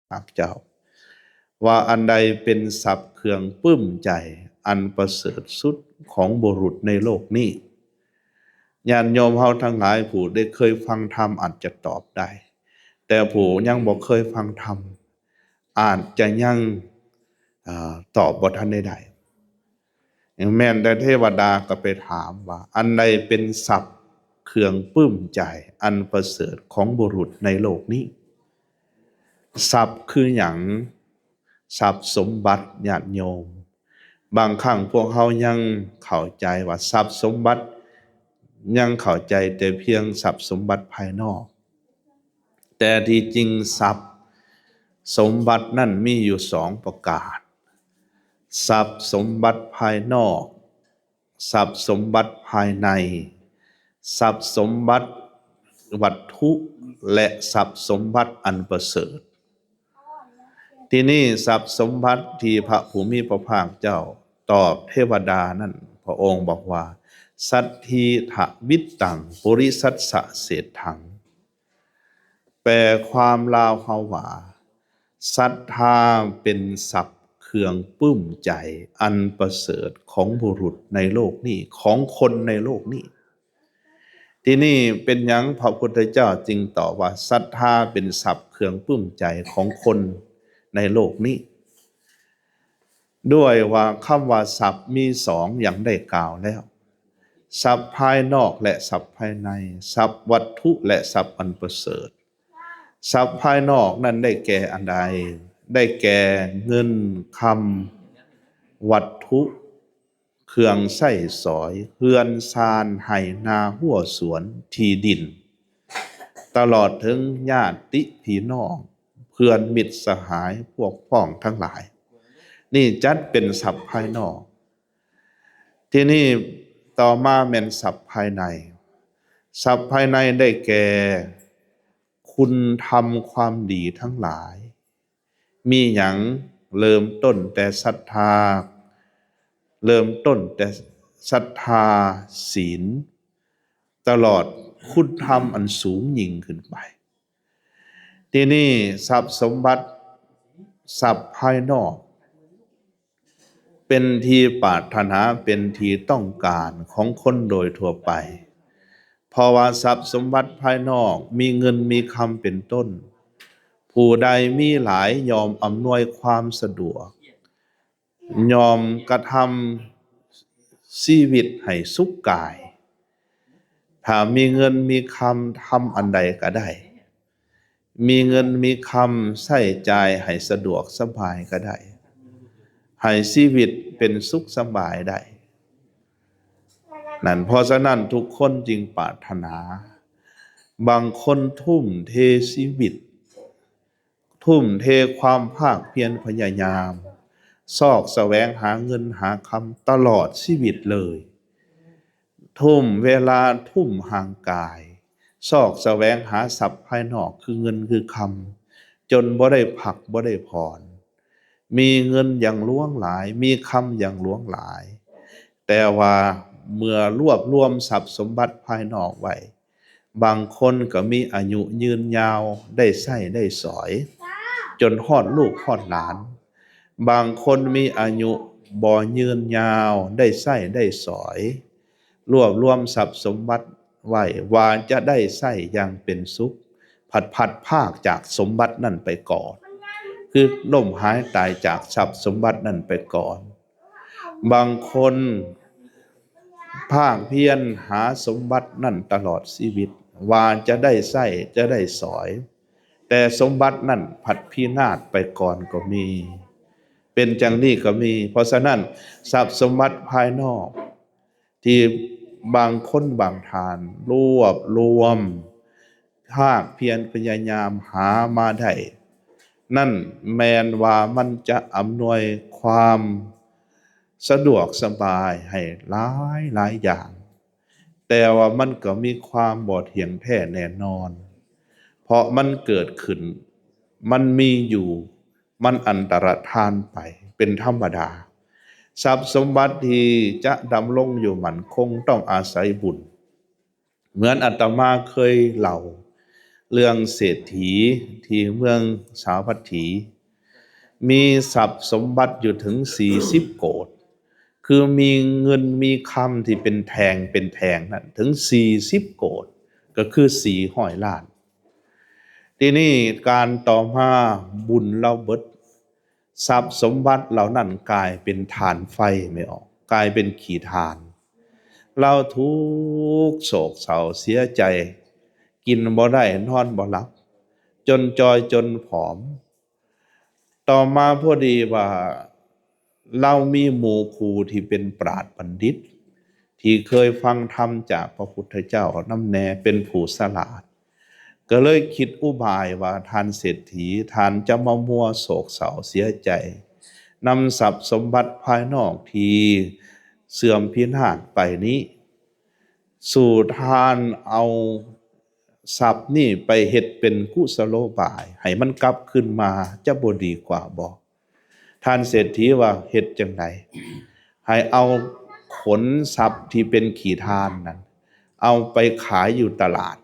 ພະເຈົ້າ ວ່າອັນໃດເປັນຊັບເຄື່ອງປຶ້ມໃຈອັນປະເສີດສຸດຂອງບຸລຸດໃນໂລກນີ້? ຍາດໂຍມເຮົາທັງຫຼາຍຜູ້ໄດ້ເຄີຍຟັງທຳອາດຈະຕອບໄດ້, ແຕ່ຜູ້ຍັງບໍ່ເຄີຍຟັງທຳອາດຈະຍັງ ເອີ ຕອບບໍ່ທັນໄດ້ໄດ້. ແມ່ນແຕ່ເທວະດາກໍໄປຖາມວ່າ ອັນໃດເປັນຊັບເຄື່ອງປຶ້ມໃຈອັນປະເສີດຂອງບຸລຸດໃນໂລກນີ້? ຊັບຄືຫຍັງ? ຊັບສົມບັດ ຍາດໂຍມ. ບາງຄັ້ງພວກເຮົາຍັງເຂົ້າໃຈວ່າຊັບສົມບັດ ຍັງເຂົ້າໃຈແຕ່ພຽງຊັບສົມບັດພາຍນອກ. ແຕ່ທີ່ຈິງຊັບສົມບັດນັ້ນມີຢູ່ສອງປະການ, ຊັບສົມບັດພາຍນອກ, ຊັບສົມບັດພາຍໃນ, ຊັບສົມບັດວັດຖຸ ແລະ ຊັບສົມບັດອັນປະເສີດ. ທີ່ນີ້ຊັບສົມບັດທີ່ພະຜູ້ມີພະພາກເຈົ້າຕອບເທວະດານັ້ນ ພະອົງບອກວ່າ ສັດຖີທະວິດຕັງ ປຸລິສັດສະເສດຖັງ. ແປຄວາມລາວເຮົາວ່າ ສັດທາເປັນຊັບເຄື່ອງປຶ້ມໃຈອັນປະເສີດຂອງບຸລຸດໃນໂລກນີ້ ຂອງຄົນໃນໂລກນີ້. ທີ່ນີ້ເປັນຫຍັງພະພຸດທະເຈົ້າຈຶ່ງຕອບວ່າ ສັດທາເປັນຊັບເຄື່ອງປຶ້ມໃຈຂອງຄົນໃນໂລກນີ້? ດ້ວຍວ່າຄຳວ່າຊັບມີສອງຢ່າງໄດ້ກ່າວແລ້ວ, ຊັບພາຍນອກ ແລະ ຊັບພາຍໃນ, ຊັບວັດຖຸ ແລະ ຊັບອັນປະເສີດ. ຊັບພາຍນອກນັ້ນໄດ້ແກ່ອັນໃດ? ໄດ້ແກ່ເງິນ, ຄຳ, ວັດຖຸ, ເຄື່ອງໃຊ້ສອຍ, ເຮືອນຊານ, ໄຮ່ນາ, ຮົ້ວສວນ, ທີ່ດິນ, ຕະຫຼອດເຖິງຍາດຕິພີ່ນ້ອງ, ເພື່ອນມິດສະຫາຍ, ພວກພ້ອງທັງຫຼາຍ. ນີ້ຈັດເປັນຊັບພາຍນອກ. ທີ່ນີ້ຕໍ່ມາແມ່ນຊັບພາຍໃນ. ຊັບພາຍໃນໄດ້ແກ່ຄຸນທຳຄວາມດີທັງຫຼາຍ. ມີຫຍັງ? ເລີ່ມຕົ້ນແຕ່ສັດທາ, ເລີ່ມຕົ້ນແຕ່ສັດທາ, ສິນ, ຕະຫຼອດຄຸນທຳອັນສູງຍິ່ງຂຶ້ນໄປ. ທີ່ນີ້ຊັບສົມບັດ, ຊັບພາຍນອກ ເປັນທີ່ປາດຖະໜາ, ເປັນທີ່ຕ້ອງການຂອງຄົນໂດຍທົ່ວໄປ. ເພາະວ່າຊັບສົມບັດພາຍນອກ ມີເງິນມີຄຳເປັນຕົ້ນ, ຜູ້ໃດມີຫຼາຍຍ່ອມອຳນວຍຄວາມສະດວກ, ຍ່ອມກະທຳຊີວິດໃຫ້ສຸກກາຍ. ຖ້າມີເງິນມີຄຳ ທຳອັນໃດກໍໄດ້. ມີເງິນມີຄຳໃຊ້ຈ່າຍໃຫ້ສະດວກສະບາຍກໍໄດ້, ໃຫ້ຊີວິດເປັນສຸກສະບາຍໄດ້ນັ້ນ. ເພາະສະນັ້ນທຸກຄົນຈຶ່ງປາດຖະໜາ, ບາງຄົນທຸ່ມເທຊີວິດ, ທຸ່ມເທຄວາມພາກພຽນພະຍາຍາມ, ຊອກສະແຫວງຫາເງິນຫາຄຳຕະຫຼອດຊີວິດເລີຍ. ທຸ່ມເວລາ, ທຸ່ມຮ່າງກາຍ, ຊອກສະແຫວງຫາຊັບພາຍນອກຄືເງິນຄືຄຳ, ຈົນບໍ່ໄດ້ພັກບໍ່ໄດ້ຜ່ອນ. ມີເງິນຢ່າງຫຼວງຫຼາຍ, ມີຄຳຢ່າງຫຼວງຫຼາຍ, ແຕ່ວ່າເມື່ອລວບລວມຊັບສົມບັດພາຍນອກໄວ້, ບາງຄົນກໍມີອາຍຸຍືນຍາວ, ໄດ້ໃຊ້ໄດ້ສອຍ ຈົນຮອດລູກຮອດຫຼານ. ບາງຄົນມີອາຍຸບໍ່ຍືນຍາວ, ໄດ້ໃຊ້ໄດ້ສອຍ, ລວບລວມຊັບສົມບັດໄວ້ວ່າຈະໄດ້ໃຊ້ຢ່າງເປັນສຸກ, ພັດພັດພາກຈາກສົມບັດນັ້ນໄປກ່ອນ, ຄືລົ້ມຫາຍຕາຍຈາກຊັບສົມບັດນັ້ນໄປກ່ອນ. ບາງຄົນພາກພຽນຫາສົມບັດນັ້ນຕະຫຼອດຊີວິດ ວ່າຈະໄດ້ໃຊ້ຈະໄດ້ສອຍ, ແຕ່ສົມບັດນັ້ນພັດພິນາດໄປກ່ອນກໍມີ. ເປັນຈັ່ງນີ້ກໍມີ. ເພາະສະນັ້ນ, ຊັບສົມບັດພາຍນອກທີ່ບາງຄົນບາງທ່ານລວບລວມ ພາກພຽນພະຍາຍາມຫາມາໄດ້ນັ້ນ, ແມ່ນວ່າມັນຈະອຳນວຍຄວາມສະດວກສະບາຍໃຫ້ຫຼາຍໆຢ່າງ, ແຕ່ວ່າມັນກໍມີຄວາມບໍ່ທ່ຽງແທ້ແນ່ນອນ, ເພາະມັນເກີດຂຶ້ນ, ມັນມີຢູ່, ມັນອັນຕະລະທານໄປເປັນທຳມະດາ. ຊັບສົມບັດທີ່ຈະດຳລົງຢູ່ໝັ້ນຄົງຕ້ອງອາໄສບຸນ. ເໝືອນອາດຕະມາເຄີຍເລົ່າ ເລື່ອງເສດຖີທີ່ເມືອງສາວັດຖີ ມີຊັບສົມບັດຢູ່ເຖິງສີ່ສິບໂກດ ຄືມີເງິນມີຄຳທີ່ເປັນແທ່ງເປັນແທ່ງນັ້ນເຖິງສີ່ສິບໂກດ ກໍຄືສີ່ຮ້ອຍລ້ານ. ທີນີ້ການຕໍ່ມາບຸນລາວເບິດ ຊັບສົມບັດເຫຼົ່ານັ້ນກາຍເປັນຖ່ານໄຟ ແມ່ນບໍ່? ກາຍເປັນຂີ້ຖ່ານ. ລາວທຸກໂສກເສົ້າເສຍໃຈ ກິນບໍ່ໄດ້ນອນບໍ່ຫຼັບ ຈົນຈ່ອຍຈົນຜອມ. ຕໍ່ມາພໍດີວ່າລາວມີໝູ່ຄູ່ທີ່ເປັນປາດບັນດິດ ທີ່ເຄີຍຟັງທຳຈາກພະພຸດທະເຈົ້ານຳແດ່ ເປັນຜູ້ສະຫຼາດ ກໍເລີຍຄິດອຸບາຍວ່າ ທ່ານເສດຖີ ທ່ານຈະມາມົວໂສກເສົ້າເສຍໃຈນຳຊັບສົມບັດພາຍນອກທີ່ເສື່ອມພິນາດໄປນີ້ ສູ່ທ່ານເອົາຊັບນີ້ໄປເຮັດເປັນກຸສະໂລບາຍໃຫ້ມັນກັບຄືນມາ ຈະບໍ່ດີກວ່າບໍ່? ທ່ານເສດຖີວ່າ ເຮັດຈັ່ງໃດ? ໃຫ້ເອົາຂົນຊັບທີ່ເປັນຂີ້ຖ່ານນັ້ນ ເອົາໄປຂາຍຢູ່ຕະຫຼາດ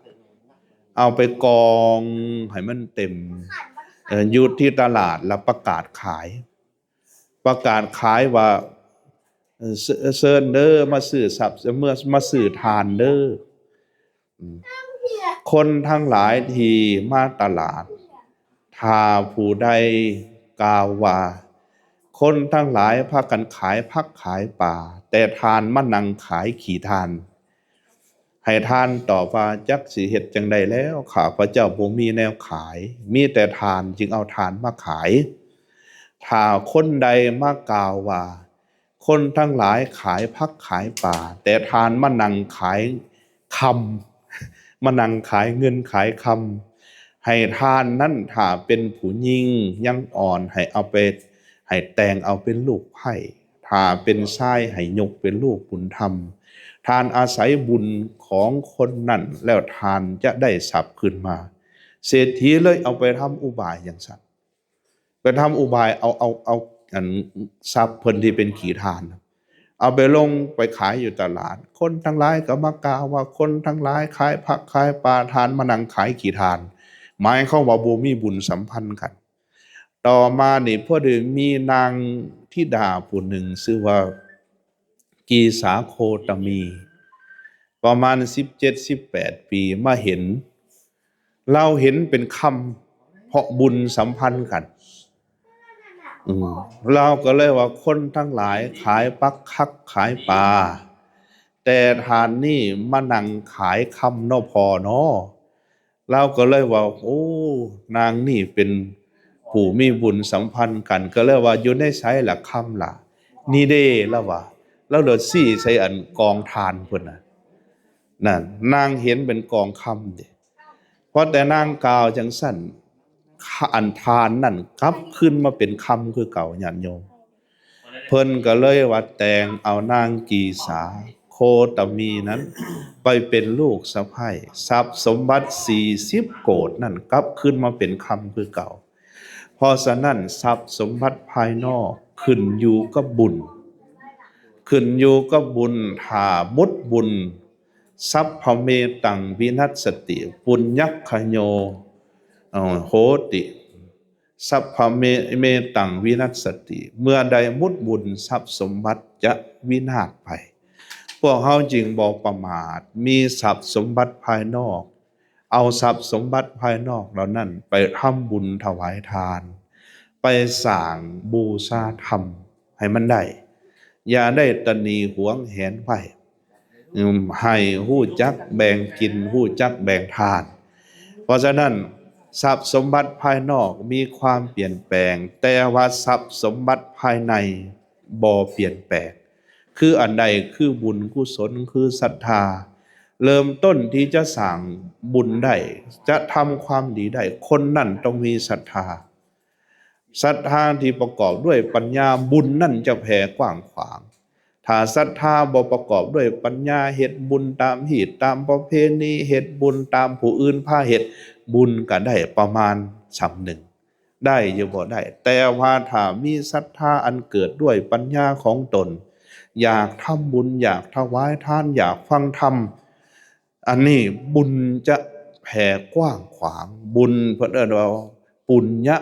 ເອົາໄປກອງໃຫ້ມັນເຕັມ ເອີ ຢູ່ທີ່ຕະຫຼາດ ແລ້ວປະກາດຂາຍ ປະກາດຂາຍວ່າ ເຊີ- ເຊີນເດີ ມາຊື້ຊັບ ເມື່ອ ມາຊື້ຖ່ານເດີ. ອືມ ຄົນທັງຫຼາຍທີ່ມາຕະຫຼາດ ຖ້າຜູ້ໃດກ່າວວ່າ ຄົນທັງຫຼາຍພາກັນຂາຍຜັກຂາຍປາ ແຕ່ທ່ານມານັ່ງຂາຍຂີ້ຖ່ານ ໃຫ້ທ່ານຕອບວ່າ ຈັກຊິເຮັດຈັ່ງໃດແລ້ວ ຂ້າພະເຈົ້າບໍ່ມີແນວຂາຍ ມີແຕ່ທ່ານ ຈຶ່ງເອົາຖ່ານມາຂາຍ. ຖ້າຄົນໃດມາກ່າວວ່າ ຄົນທັງຫຼາຍຂາຍຜັກຂາຍປາ ແຕ່ທ່ານມານັ່ງຂາຍຄຳ ມານັ່ງຂາຍເງິນຂາຍຄຳ ໃຫ້ທ່ານນັ້ນ ຖ້າເປັນຜູ້ຍິງຍັງອ່ອນ ໃຫ້ເອົາໄປ ໃຫ້ແຕ່ງເອົາເປັນລູກໃພ້ ຖ້າເປັນຊາຍໃຫ້ຍົກເປັນລູກບຸນທຳ. ທ່ານອາໄສບຸນຂອງຄົນນັ້ນ ແລ້ວທ່ານຈະໄດ້ຊັບຄືນມາ. ເສດຖີເລີຍເອົາໄປທຳອຸບາຍຈັ່ງຊັ້ນ ໄປທຳອຸບາຍເອົາ ເອົາ ເອົາ ອັນ ຊັບເພິ່ນທີ່ເປັນຂີ້ຖ່ານ ເອົາໄປລົງໄປຂາຍຢູ່ຕະຫຼາດ. ຄົນທັງຫຼາຍກໍມາກ່າວວ່າ ຄົນທັງຫຼາຍຂາຍຜັກຂາຍປາ ທ່ານມານັ່ງຂາຍຂີ້ຖ່ານ ໝາຍຄວາມວ່າບໍ່ມີບຸນສຳພັນກັນ. ຕໍ່ມານີ້ ພໍດີມີນາງທິດາຜູ້ໜຶ່ງ ຊື່ວ່າ ກີສາໂຄຕະມີ ປະມານສິບເຈັດ ສິບແປດປີ ມາເຫັນ ລາວເຫັນເປັນຄຳ ເພາະບຸນສຳພັນກັນ. ອືມ ລາວກໍເລີຍວ່າ ຄົນທັງຫຼາຍຂາຍປັກຄັກຂາຍປາ ແຕ່ທ່ານນີ້ມານັ່ງຂາຍຄຳເນາະພໍ່ເນາະ. ລາວກໍເລີຍວ່າ ໂອ້ ນາງນີ້ເປັນຜູ້ມີບຸນສຳພັນກັນ ກໍເລີຍວ່າ ຢູ່ໃນໃສລະຄຳລະ? ນີ້ເດ້ ລາວວ່າ ລາວເລີຍຊີ້ໃສ່ອັນກອງຖ່ານເພິ່ນນະ ນັ້ນ ນາງເຫັນເປັນກອງຄຳເດ້. ພໍແຕ່ນາງກ່າວຈັ່ງຊັ້ນ ອັນຖ່ານນັ້ນກັບຄືນມາເປັນຄຳຄືເກົ່າ ຍາດໂຍມ. ເພິ່ນກໍເລີຍວ່າແຕ່ງເອົານາງກີສາໂຄຕະມີນັ້ນໄປເປັນລູກສະໃພ້. ຊັບສົມບັດສີ່ສິບໂກດນັ້ນກັບຄືນມາເປັນຄຳຄືເກົ່າ. ເພາະສະນັ້ນ ຊັບສົມບັດພາຍນອກຂຶ້ນຢູ່ກັບບຸນ ຂຶ້ນຢູ່ກັບບຸນ. ຖ້າໝົດບຸນ ສັບພະເມຕັງວິນັດສະຕິ ປຸນຍັກຂະໂຍ ເອີ ໂຫຕິ ສັບພະເມ ເມຕັງວິນັດສະຕິ ເມື່ອໃດໝົດບຸນ ຊັບສົມບັດຈະວິນາດໄປ. ພວກເຮົາຈຶ່ງບໍ່ປະໝາດ ມີຊັບສົມບັດພາຍນອກ ເອົາຊັບສົມບັດພາຍນອກເຫຼົ່ານັ້ນໄປທຳບຸນຖວາຍທານ ໄປສ້າງບູຊາທຳໃຫ້ມັນໄດ້ ຢ່າໄດ້ຕະໜີຫວງແຫນໄວ້. ອືມ ໃຫ້ຮູ້ຈັກແບ່ງກິນ ຮູ້ຈັກແບ່ງທານ. ເພາະສະນັ້ນ ຊັບສົມບັດພາຍນອກມີຄວາມປ່ຽນແປງ ແຕ່ວ່າຊັບສົມບັດພາຍໃນບໍ່ປ່ຽນແປງ. ຄືອັນໃດ? ຄືບຸນກຸສົນ ຄືສັດທາ. ເລີ່ມຕົ້ນທີ່ຈະສ້າງບຸນໄດ້ ຈະທຳຄວາມດີໄດ້ ຄົນນັ້ນຕ້ອງມີສັດທາ. ສັດທາທີ່ປະກອບດ້ວຍປັນຍາ ບຸນນັ້ນຈະແຜ່ກວ້າງຂວາງ. ຖ້າສັດທາບໍ່ປະກອບດ້ວຍປັນຍາ ເຮັດບຸນຕາມຮີດຕາມປະເພນີ ເຮັດບຸນຕາມຜູ້ອື່ນພາເຮັດ ບຸນກະໄດ້ປະມານສ່ຳໜຶ່ງ ໄດ້ຢູ່ບໍ່? ໄດ້. ແຕ່ວ່າຖ້າມີສັດທາອັນເກີດດ້ວຍປັນຍາຂອງຕົນ ຢາກທຳບຸນ ຢາກຖວາຍທານ ຢາກຟັງທຳ ອັນນີ້ບຸນຈະ ແຜ່ກວ້າງຂວາງ, ບຸນເພິ່ນເອີ້ນວ່າປຸນຍະ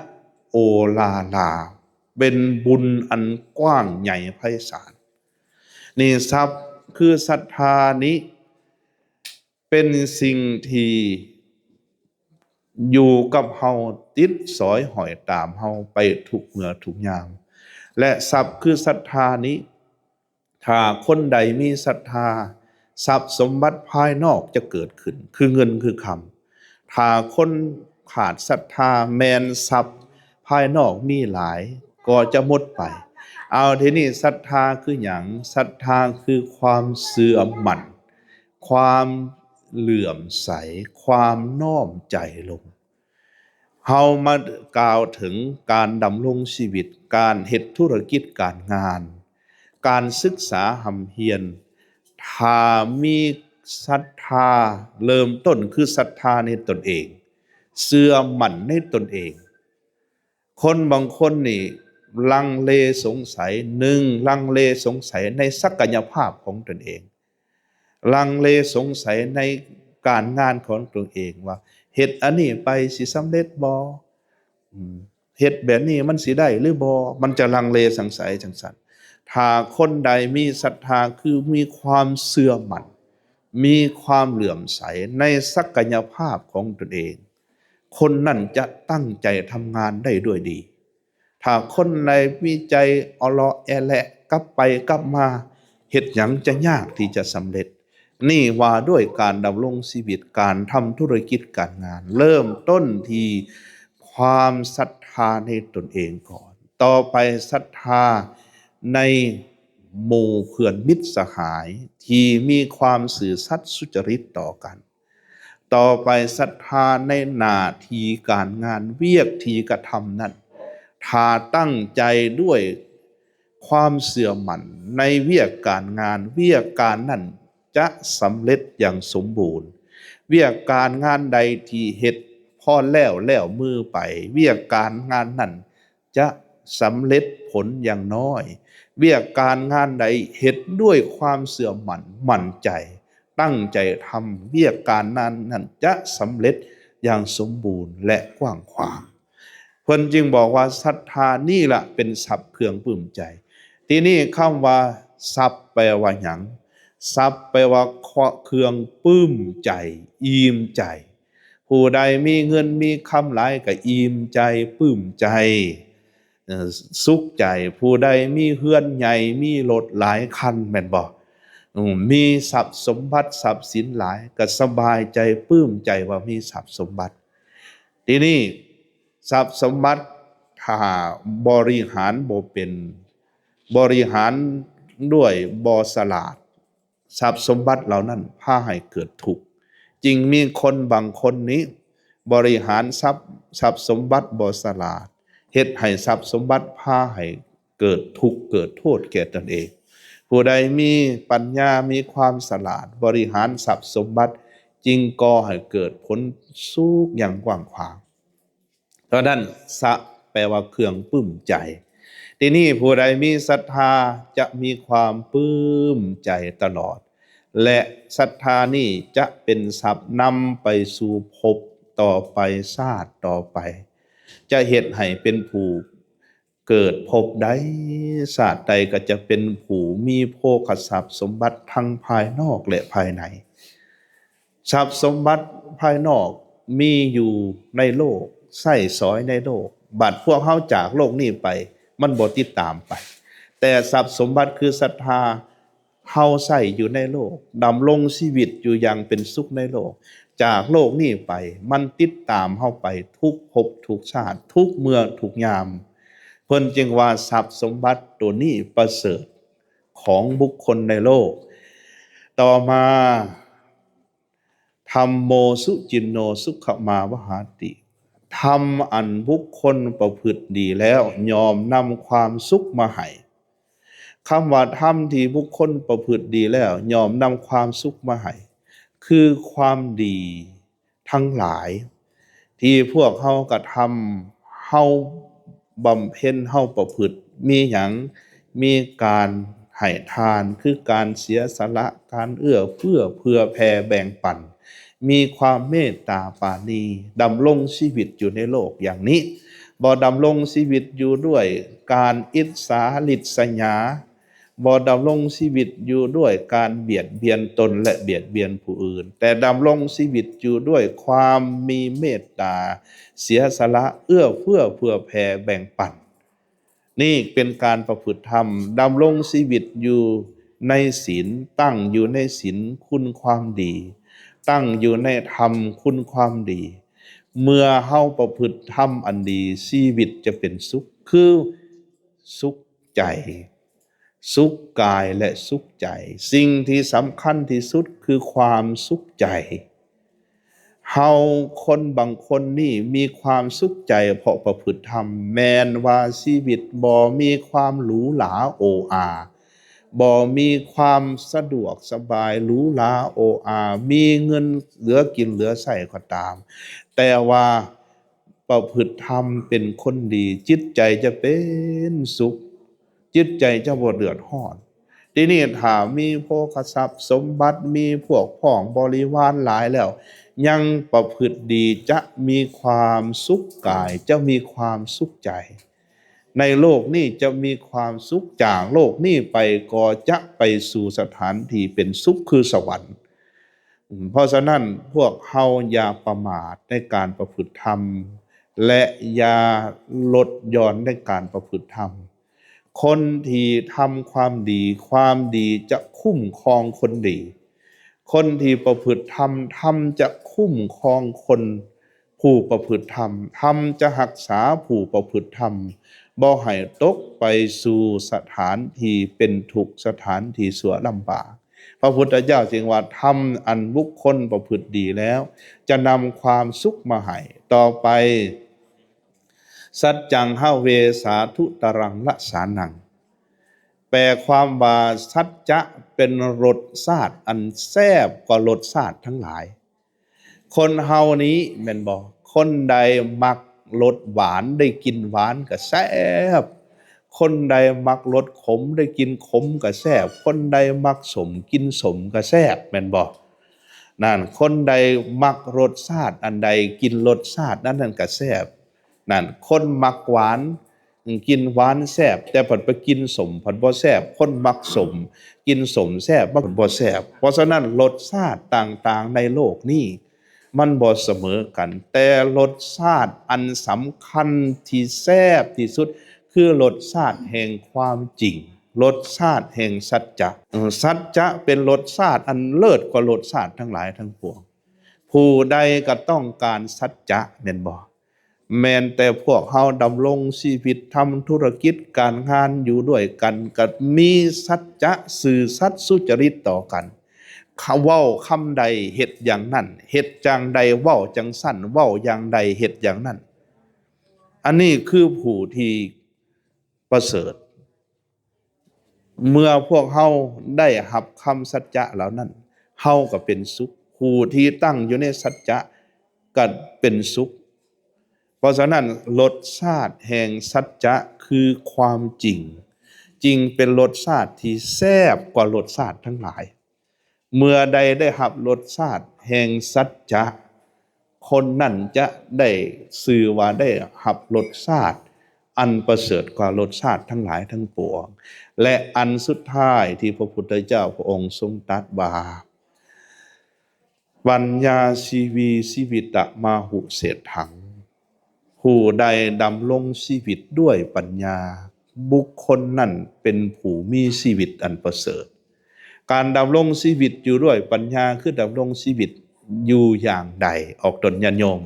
ໂອລາລາ, ເປັນບຸນອັນກວ້າງໃຫຍ່ໄພສານ. ນີ້ ຊັບຄືສັດທານີ້ ເປັນສິ່ງທີ່ຢູ່ກັບເຮົາ, ຕິດສອຍຫ້ອຍຕາມເຮົາໄປທຸກເມື່ອທຸກຍາມ. ແລະ ຊັບຄືສັດທານີ້ ຖ້າຄົນໃດມີສັດທາ, ຊັບສົມບັດພາຍນອກຈະເກີດຂຶ້ນ ຄືເງິນຄືຄຳ. ຖ້າຄົນຂາດສັດທາ, ແມ່ນຊັບພາຍນອກມີຫຼາຍກໍຈະໝົດໄປ. ເອົາ ທີນີ້ ສັດທາຄືຫຍັງ? ສັດທາຄືຄວາມເຊື່ອໝັ້ນ, ຄວາມເຫຼື້ອມໃສ, ຄວາມນ້ອມໃຈລົງ. ເຮົາມາກ່າວເຖິງການດຳລົງຊີວິດ, ການເຮັດທຸລະກິດການງານ, ການສຶກສາຮ່ຳຮຽນ. ຖ້າມີສັດທາ, ເລີ່ມຕົ້ນຄືສັດທາໃນຕົນເອງ, ເຊື່ອໝັ້ນໃນຕົນເອງ. ຄົນບາງຄົນນີ້ລັງເລສົງໄສ, ໜຶ່ງ ລັງເລສົງໄສໃນສັກກະຍະພາບຂອງຕົນເອງ, ລັງເລສົງໄສໃນການງານຂອງຕົນເອງວ່າ ເຮັດອັນນີ້ໄປຊິສຳເລັດບໍ່? ອືມ ເຮັດແບບນີ້ມັນຊິໄດ້ຫຼືບໍ່? ມັນຈະລັງເລສັງໄສຈັ່ງຊັ້ນ. ຖ້າຄົນໃດມີສັດທາ ຄືມີຄວາມເຊື່ອໝັ້ນ, ມີຄວາມເຫຼື້ອມໃສໃນສັກກະຍະພາບຂອງຕົນເອງ, ຄົນນັ້ນຈະຕັ້ງໃຈທຳງານໄດ້ດ້ວຍດີ. ຖ້າຄົນໃດມີໃຈເອາະເລາະແອະແລະ ກັບໄປກັບມາ, ເຮັດຫຍັງຈະຍາກທີ່ຈະສຳເລັດ. ນີ້ວ່າດ້ວຍການດຳລົງຊີວິດ, ການທຳທຸລະກິດການງານ, ເລີ່ມຕົ້ນທີ່ຄວາມສັດທາໃນຕົນເອງກ່ອນ, ຕໍ່ໄປສັດທາໃນໝູ່ເພື່ອນມິດສະຫາຍທີ່ມີຄວາມຊື່ສັດສຸຈະລິດຕໍ່ກັນ. ຕໍ່ໄປສັດທາໃນໜ້າທີ່ການງານ, ວຽກທີ່ກະທຳນັ້ນ. ຖ້າຕັ້ງໃຈດ້ວຍຄວາມເຊື່ອໝັ້ນໃນວຽກການງານ, ວຽກການນັ້ນຈະສຳເລັດຢ່າງສົມບູນ. ວຽກການງານໃດທີ່ເຮັດພໍແລ້ວແລ້ວມືໄປ, ວຽກການງານນັ້ນ ຈະສຳເລັດຜົນຢ່າງນ້ອຍ. ວຽກການງານໃດເຮັດດ້ວຍຄວາມເຊື່ອໝັ້ນ, ໝັ້ນໃຈ, ຕັ້ງໃຈທຳ, ວຽກການນັ້ນນັ້ນຈະສຳເລັດຢ່າງສົມບູນ ແລະ ກວ້າງຂວາງ. ເພິ່ນຈຶ່ງບອກວ່າ ສັດທານີ້ລະເປັນຊັບເຄື່ອງປຶ້ມໃຈ. ທີນີ້ຄຳວ່າຊັບແປວ່າຫຍັງ? ຊັບແປວ່າເຄື່ອງປຶ້ມໃຈ, ອີ່ມໃຈ. ຜູ້ໃດມີເງິນມີຄຳຫຼາຍກໍອີ່ມໃຈ, ປຶ້ມໃຈ, ເອີ ສຸກໃຈ. ຜູ້ໃດມີເຮືອນໃຫຍ່, ມີລົດຫຼາຍຄັນ, ແມ່ນບໍ່? ອືມ ມີຊັບສົມບັດຊັບສິນຫຼາຍ ກໍສະບາຍໃຈ, ປຶ້ມໃຈວ່າມີຊັບສົມບັດ. ທີນີ້ ຊັບສົມບັດ ຖ້າບໍລິຫານບໍ່ເປັນ, ບໍລິຫານດ້ວຍບໍ່ສະຫຼາດ, ຊັບສົມບັດເຫຼົ່ານັ້ນພາໃຫ້ເກີດທຸກ. ຈຶ່ງມີຄົນບາງຄົນນີ້ບໍລິຫານຊັບ, ຊັບສົມບັດບໍ່ສະຫຼາດ, ເຮັດໃຫ້ຊັບສົມບັດພາໃຫ້ເກີດທຸກເກີດໂທດແກ່ຕົນເອງ. ຜູ້ໃດມີປັນຍາ, ມີຄວາມສະຫຼາດ, ບໍລິຫານຊັບສົມບັດ, ຈຶ່ງກໍ່ໃຫ້ເກີດຜົນສຸກຢ່າງກວ້າງຂວາງ. ເທົ່ານັ້ນ ສະ ແປວ່າເຄື່ອງປຶ້ມໃຈ. ທີນີ້ຜູ້ໃດມີສັດທາຈະມີຄວາມປຶ້ມໃຈຕະຫຼອດ ແລະ ສັດທານີ້ຈະເປັນຊັບນຳໄປສູ່ພົບຕໍ່ໄປ, ຊາດຕໍ່ໄປ, ຈະເຮັດໃຫ້ເປັນຜູ້ເກີດພົບໃດ, ຊາດໃດກໍຈະເປັນຜູ້ມີໂພຄະຊັບສົມບັດທັງພາຍນອກ ແລະ ພາຍໃນ. ຊັບສົມບັດພາຍນອກມີຢູ່ໃນໂລກ, ໃຊ້ສອຍໃນໂລກ. ບັດພວກເຮົາຈາກໂລກນີ້ໄປ, ມັນບໍ່ຕິດຕາມໄປ. ແຕ່ຊັບສົມບັດຄືສັດທາ, ເຮົາໃຊ້ຢູ່ໃນໂລກ, ດຳລົງຊີວິດຢູ່ຢ່າງເປັນສຸກໃນໂລກ. ຈາກໂລກນີ້ໄປ, ມັນຕິດຕາມເຮົາໄປທຸກພົບທຸກຊາດ, ທຸກເມື່ອທຸກຍາມ. ເພິ່ນຈຶ່ງວ່າຊັບສົມບັດໂຕນີ້ປະເສີດ ຂອງບຸກຄົນໃນໂລກ. ຕໍ່ມາ, ທຳໂມສຸຈິນໂນສຸຂະມາວະຫາຕິ, ທຳອັນບຸກຄົນປະພຶດດີແລ້ວ ຍ່ອມນຳຄວາມສຸກມາໃຫ້. ຄຳວ່າທຳທີ່ບຸກຄົນປະພຶດດີແລ້ວ ຍ່ອມນຳຄວາມສຸກມາໃຫ້ ຄືຄວາມດີ ທັງຫຼາຍທີ່ພວກເຮົາກະທຳ, ເຮົາບຳເພັນ, ເຮົາປະພຶດ, ມີຫຍັງ? ມີການໃຫ້ທານ, ຄືການເສຍສະຫຼະ, ການເອື້ອເຟື້ອ, ເຜື່ອແຜ່ແບ່ງປັນ, ມີຄວາມເມດຕາປານີ ດຳລົງຊີວິດຢູ່ໃນໂລກຢ່າງນີ້, ບໍ່ດຳລົງຊີວິດຢູ່ດ້ວຍການອິດສາລິດສະຫຍາ, ບໍ່ດຳລົງຊີວິດຢູ່ດ້ວຍການບຽດບຽນຕົນ ແລະ ບຽດບຽນຜູ້ອື່ນ, ແຕ່ດຳລົງຊີວິດຢູ່ດ້ວຍຄວາມມີເມດຕາ, ເສຍສະຫຼະ, ເອື້ອເຟື້ອເຜື່ອແຜ່ແບ່ງປັນ. ນີ້ເປັນການປະພຶດທຳ, ດຳລົງຊີວິດຢູ່ໃນສິນ, ຕັ້ງຢູ່ໃນສິນຄຸນຄວາມດີ, ຕັ້ງຢູ່ໃນທຳຄຸນຄວາມດີ. ເມື່ອເຮົາປະພຶດທຳອັນດີ, ຊີວິດຈະເປັນສຸກ, ຄືສຸກໃຈ, ສຸກກາຍ ແລະ ສຸກໃຈ. ສິ່ງທີ່ສຳຄັນທີ່ສຸດຄືຄວາມສຸກໃຈ. ເຮົາຄົນບາງຄົນນີ້ມີຄວາມສຸກໃຈເພາະປະພຶດທຳ, ແມ່ນວ່າຊີວິດບໍ່ມີຄວາມຫຼູຫຼາໂອອາ, ບໍ່ມີຄວາມສະດວກສະບາຍຫຼູຫຼາໂອອາ, ມີເງິນເຫຼືອກິນເຫຼືອໃຊ້ກໍຕາມ, ແຕ່ວ່າປະພຶດທຳເປັນຄົນດີ, ຈິດໃຈຈະເປັນສຸກ. ຈິດໃຈຈະບໍ່ເດືອດຮ້ອນ. ທີນີ້ຖ້າມີໂພຄະຊັບສົມບັດ, ມີພວກພ້ອງບໍລິວານຫຼາຍແລ້ວ, ຍັງປະພຶດດີ, ຈະມີຄວາມສຸກກາຍ, ຈະມີຄວາມສຸກໃຈ. ໃນໂລກນີ້ຈະມີຄວາມສຸກ, ຈາກໂລກນີ້ໄປກໍຈະໄປສູ່ສະຖານທີ່ເປັນສຸກຄືສະຫວັນ. ເພາະສະນັ້ນ, ພວກເຮົາຢ່າປະໝາດໃນການປະພຶດທຳ ແລະ ຢ່າລົດຢ່ອນໃນການປະພຶດທຳ. ຄົນທີ່ທຳຄວາມດີ, ຄວາມດີຈະຄຸ້ມຄອງຄົນດີ. ຄົນທີ່ປະພຶດທຳ, ທຳຈະຄຸ້ມຄອງຄົນຜູ້ປະພຶດທຳ. ທຳຈະຮັກສາຜູ້ປະພຶດທຳ, ບໍ່ໃຫ້ຕົກໄປສູ່ສະຖານທີ່ເປັນທຸກ, ສະຖານທີ່ຊົ່ວລຳບາກ. ພະພຸດທະເຈົ້າຈຶ່ງວ່າ, ທຳອັນບຸກຄົນປະພຶດດີແລ້ວ ຈະນຳຄວາມສຸກມາໃຫ້. ຕໍ່ໄປ, ສັດຈັງ ຫະເວສາທຸຕະລັງ ລະສານັງ ແປຄວາມວ່າ ສັດຈະເປັນລົດຊາດອັນແຊບກວ່າລົດຊາດທັງຫຼາຍ. ຄົນເຮົານີ້ແມ່ນບໍ່? ຄົນໃດມັກລົດຫວານ ໄດ້ກິນຫວານກະແຊບ, ຄົນໃດມັກລົດຂົມ ໄດ້ກິນຂົມກະແຊບ, ຄົນໃດມັກສົ້ມ ກິນສົ້ມກະແຊບ ແມ່ນບໍ່? ນັ້ນ, ຄົນໃດມັກລົດຊາດອັນໃດ ກິນລົດຊາດອັນນັ້ນກະແຊບ. ນັ້ນ, ຄົນມັກຫວານ ກິນຫວານແຊບ, ແຕ່ພັດໄປກິນສົ້ມພັດບໍ່ແຊບ, ຄົນມັກສົ້ມ ກິນສົ້ມແຊບ ມັນບໍ່ແຊບ. ເພາະສະນັ້ນ ລົດຊາດຕ່າງໆໃນໂລກນີ້ ມັນບໍ່ສະເໝີກັນ, ແຕ່ລົດຊາດອັນສຳຄັນທີ່ແຊບທີ່ສຸດ ຄືລົດຊາດແຫ່ງຄວາມຈິງ, ລົດຊາດແຫ່ງສັດຈະ. ເອີ ສັດຈະເປັນລົດຊາດອັນເລີດກວ່າລົດຊາດທັງຫຼາຍທັງປວງ. ຜູ້ໃດກໍຕ້ອງການສັດຈະ ແມ່ນບໍ່? ແມ່ນແຕ່ພວກເຮົາດຳລົງຊີວິດ, ທຳທຸລະກິດການງານ, ຢູ່ດ້ວຍກັນ, ກໍມີສັດຈະ, ຊື່ສັດ, ສຸຈະລິດຕໍ່ກັນ. ເວົ້າຄຳໃດ, ເຮັດຢ່າງນັ້ນ, ເຮັດຈັ່ງໃດ, ເວົ້າຈັ່ງຊັ້ນ, ເວົ້າຢ່າງໃດ, ເຮັດຢ່າງນັ້ນ. ອັນນີ້ຄືຜູ້ທີ່ປະເສີດ. ເມື່ອພວກເຮົາໄດ້ຮັບຄຳສັດຈະເຫຼົ່ານັ້ນ, ເຮົາກໍເປັນສຸກ. ຜູ້ທີ່ຕັ້ງຢູ່ໃນສັດຈະກໍເປັນສຸກ. ເພາະສະນັ້ນ, ລົດຊາດແຫ່ງສັດຈະຄືຄວາມຈິງ, ຈຶ່ງເປັນລົດຊາດທີ່ແຊບກວ່າລົດຊາດທັງຫຼາຍ. ເມື່ອໃດໄດ້ຮັບລົດຊາດແຫ່ງສັດຈະ, ຄົນນັ້ນຈະໄດ້ຊື່ວ່າໄດ້ຮັບລົດຊາດອັນປະເສີດກວ່າລົດຊາດທັງຫຼາຍທັງປວງ. ແລະ ອັນສຸດທ້າຍທີ່ພະພຸດທະເຈົ້າພະອົງຊົງຕັດວ່າ, ປັນຍາຊີວີຊີວິຕະມາຫຸເສດຖັງ. ຜູ້ໃດດຳລົງຊີວິດດ້ວຍປັນຍາ, ບຸກຄົນນັ້ນເປັນຜູ້ມີຊີວິດອັນປະເສີດ. ການດຳລົງຊີວິດຢູ່ດ້ວຍປັນຍາ ຄືດຳລົງຊີວິດຢູ່ຢ່າງໃດ? ອອກຕົນຍາດໂຍມ,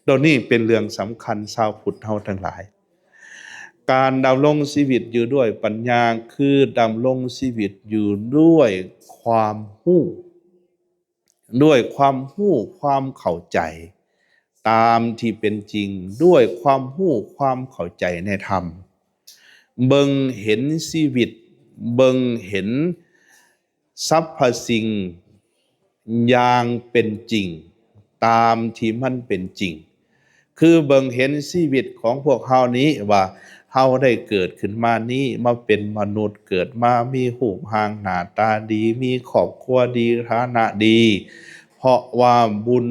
ໂຕນີ້ເປັນເລື່ອງສຳຄັນຊາວພຸດເຮົາທັງຫຼາຍ. ການດຳລົງຊີວິດຢູ່ດ້ວຍປັນຍາ ຄືດຳລົງຊີວິດຢູ່ດ້ວຍຄວາມຮູ້. ດ້ວຍຄວາມຮູ້ຄວາມເຂົ້າໃຈຕາມທີ່ເປັນຈິງ, ດ້ວຍຄວາມຮູ້ຄວາມເຂົ້າໃຈໃນທຳ, ເບິ່ງເຫັນຊີວິດ, ເບິ່ງເຫັນສັບພະສິ່ງຢ່າງເປັນຈິງ, ຕາມທີ່ມັນເປັນຈິງ. ຄືເບິ່ງເຫັນຊີວິດຂອງພວກເຮົານີ້ວ່າ ເຮົາໄດ້ເກີດຂຶ້ນມານີ້ ມາເປັນມະນຸດ, ເກີດມາມີຮູບຮ່າງໜ້າຕາດີ, ມີຄອບຄົວດີ, ຖານະດີ, ເພ ເພາະວ່າບຸນ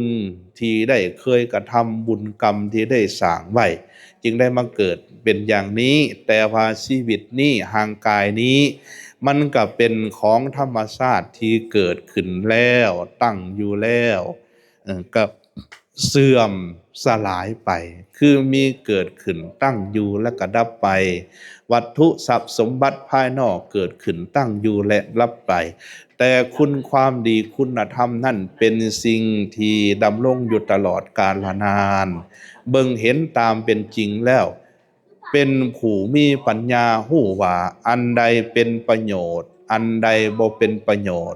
ທີ່ໄດ້ເຄີຍກະທຳ, ບຸນກຳທີ່ໄດ້ສ້າງໄວ້, ຈຶ່ງໄດ້ມາເກີດເປັນຢ່າງນີ້. ແຕ່ວ່າຊີວິດນີ້, ຮ່າງກາຍນີ້, ມັນກໍເປັນຂອງທຳມະຊາດທີ່ເກີດຂຶ້ນແລ້ວ, ຕັ້ງຢູ່ແລ້ວ, ເອີ ກໍເສື່ອມສະຫຼາຍໄປ, ຄືມີເກີດຂຶ້ນ, ຕັ້ງຢູ່ ແລະ ກໍດັບໄປ. ວັດຖຸຊັບສົມບັດພາຍນອກເກີດຂຶ້ນ, ຕັ້ງຢູ່ ແລະ ດັບໄປ. ແຕ່ຄຸນຄວາມດີຄຸນນະທຳນັ້ນເປັນສິ່ງທີ່ດຳລົງຢູ່ຕະຫຼອດກາລະນານ. ເບິ່ງເຫັນຕາມເປັນຈິງແລ້ວ, ເປັນຜູ້ມີປັນຍາຮູ້ວ່າອັນໃດເປັນປະໂຫຍດ, ອັນໃດບໍ່ເປັນປະໂຫຍດ,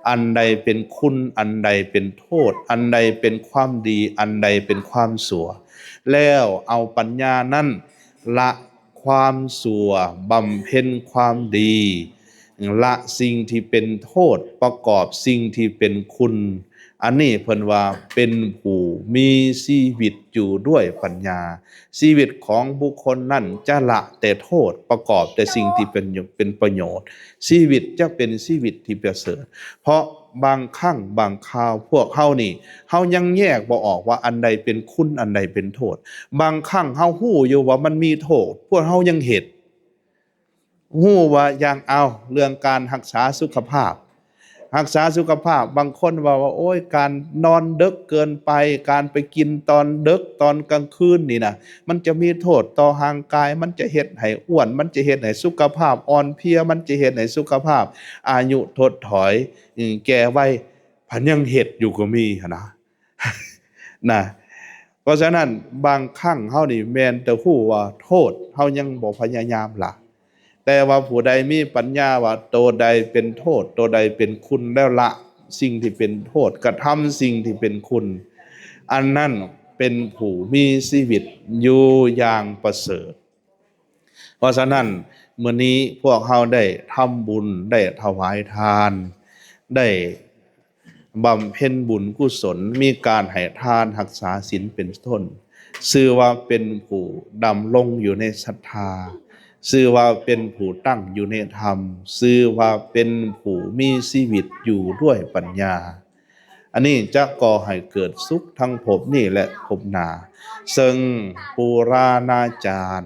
ອັນໃດເປັນຄຸນ, ອັນໃດເປັນໂທດ, ອັນໃດເປັນຄວາມດີ, ອັນໃດເປັນຄວາມຊົ່ວ, ແລ້ວເອົາປັນຍານັ້ນລະຄວາມຊົ່ວ, ບຳເພັນຄວາມດີ, ລະສິ່ງທີ່ເປັນໂທດ, ປະກອບສິ່ງທີ່ເປັນຄຸນ. ອັນນີ້ເພິ່ນວ່າເປັນຜູ້ມີຊີວິດຢູ່ດ້ວຍປັນຍາ. ຊີວິດຂອງບຸກຄົນນັ້ນຈະລະແຕ່ໂທດ, ປະກອບແຕ່ສິ່ງທີ່ເປັນ ເປັນປະໂຫຍດ. ຊີວິດຈະເປັນຊີວິດທີ່ປະເສີດ. ເພາະບາງຄັ້ງບາງຄາວພວກເຮົານີ້, ເຮົາຍັງແຍກບໍ່ອອກວ່າອັນໃດເປັນຄຸນ, ອັນໃດເປັນໂທດ. ບາງຄັ້ງເຮົາຮູ້ຢູ່ວ່າມັນມີໂທດ, ພວກເຮົາຍັງເຮັດ. ຮູ້ວ່າຢ່າງ ເອົາ ເລື່ອງການຮັກສາສຸຂະພາບ, ຮັກສາສຸຂະພາບ, ບາງຄົນເວົ້າວ່າ ໂອ້ຍ ການນອນເດິກເກີນໄປ, ການໄປກິນຕອນເດິກຕອນກາງຄືນນີ້ນະ ມັນຈະມີໂທດຕໍ່ຮ່າງກາຍ, ມັນຈະເຮັດໃຫ້ອ້ວນ, ມັນຈະເຮັດໃຫ້ສຸຂະພາບອ່ອນເພຍ, ມັນຈະເຮັດໃຫ້ສຸຂະພາບອາຍຸຖົດຖອຍ, ແກ່ໄວ, ພັດຍັງເຮັດຢູ່ກໍມີຫັ້ນນະ. ນະ ເພາະສະນັ້ນ ບາງຄັ້ງເຮົານີ້ແມ່ນແຕ່ຮູ້ວ່າໂທດ, ເຮົາຍັງບໍ່ພະຍາຍາມລະ. ແຕ່ວ່າຜູ້ໃດມີປັນຍາວ່າໂຕໃດເປັນໂທດ, ໂຕໃດເປັນຄຸນ, ແລ້ວລະສິ່ງທີ່ເປັນໂທດ, ກະທຳສິ່ງທີ່ເປັນຄຸນ, ອັນນັ້ນເປັນຜູ້ມີຊີວິດຢູ່ຢ່າງປະເສີດ. ເພາະສະນັ້ນ ມື້ນີ້ພວກເຮົາໄດ້ທຳບຸນ, ໄດ້ຖວາຍທານ, ໄດ້ບຳເພັນບຸນກຸສົນ, ມີການໃຫ້ທານ, ຮັກສາສິນເປັນຕົ້ນ, ຊື່ວ່າເປັນຜູ້ດຳລົງຢູ່ໃນສັດທາ, ຊື່ວ່າເປັນຜູ້ຕັ້ງຢູ່ໃນທຳ, ຊື່ວ່າເປັນຜູ້ມີຊີວິດຢູ່ດ້ວຍປັນຍາ. ອັນນີ້ຈະກໍ່ໃຫ້ເກີດສຸກທັງພົບນີ້ ແລະ ພົບໜ້າ. ເຊິ່ງປູຣານາຈານ,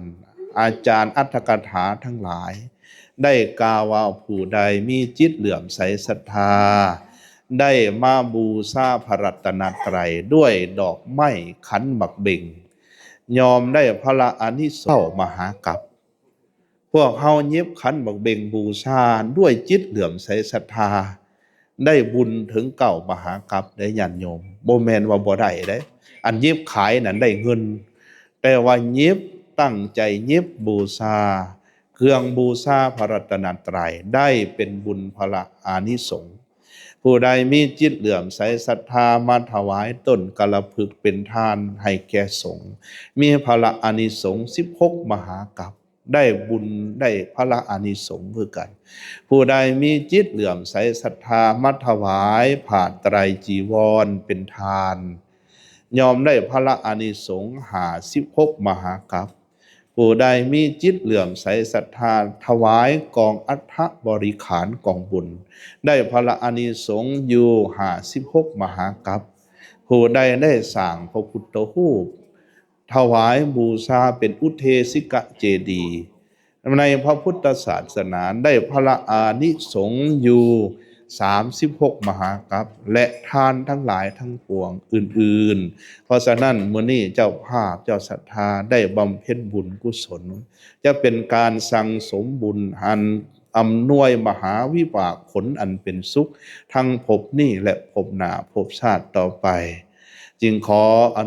ອາຈານອັດຖະກະຖາທັງຫຼາຍ ໄດ້ກ່າວວ່າ ຜູ້ໃດມີຈິດເຫຼື້ອມໃສສັດທາ ໄດ້ມາບູຊາພະລັດຕະນະໄຕດ້ວຍດອກໄມ້ຂັນໝາກເບັງ ຍ່ອມໄດ້ພະລະອານິສົງເກົ້າມະຫາກັບ. ພວກເຮົາຫຍິບຂັນໝາກເບັງບູຊາດ້ວຍຈິດເຫຼື້ອມໃສສັດທາ ໄດ້ບຸນເຖິງເກົ້າມະຫາກັບເດ້ ຍາດໂຍມ. ບໍ່ແມ່ນວ່າບໍ່ໄດ້ເດ້. ອັນຫຍິບຂາຍນັ້ນໄດ້ເງິນ, ແຕ່ວ່າຫຍິບ, ຕັ້ງໃຈຫຍິບບູຊາເຄື່ອງບູຊາພະລັດຕະນະໄຕ ໄດ້ເປັນບຸນພະລະອານິສົງ. ຜູ້ໃດມີຈິດເຫຼື້ອມໃສສັດທາມາຖວາຍຕົ້ນກາລະພຶກເປັນທານໃຫ້ແກ່ສົງ, ມີພະລະອານິສົງສິບຫົກມະຫາກັບ. ໄດ້ບຸນໄດ້ພະລະອານິສົງຄືກັນ. ຜູ້ໃດມີຈິດເຫຼື້ອມໃສສັດທາມາຖວາຍຜ້າໄຕຣຈີວອນເປັນທານ, ຍ່ອມໄດ້ພະລະອານິສົງຫ້າສິບຫົກມະຫາກັບ. ຜູ້ໃດມີຈິດເຫຼື້ອມໃສສັດທາຖວາຍກອງອັດຖະບໍລິຂານກອງບຸນ, ໄດ້ພະລະອານິສົງຢູ່ຫ້າສິບຫົກມະຫາກັບ. ຜູ້ໃດໄດ້ສ້າງພະພຸດທະຮູບ ຖວາຍບູຊາເປັນອຸເທສິກະເຈດີ ໃນພະພຸດທະສາສະໜາ ໄດ້ພະລະອານິສົງຢູ່ສາມສິບຫົກມະຫາກັບ ແລະ ທານທັງຫຼາຍທັງປວງອື່ນໆ. ເພາະສະນັ້ນ ມື້ນີ້ເຈົ້າພາບເຈົ້າສັດທາໄດ້ບຳເພັນບຸນກຸສົນ ຈະເປັນການສັ່ງສົມບຸນອັນອຳນວຍມະຫາວິບາກຜົນອັນເປັນສຸກ ທັງພົບນີ້ ແລະ ພົບໜ້າ ພົບຊາດຕໍ່ໄປ. ຈຶ່ງຂໍອະ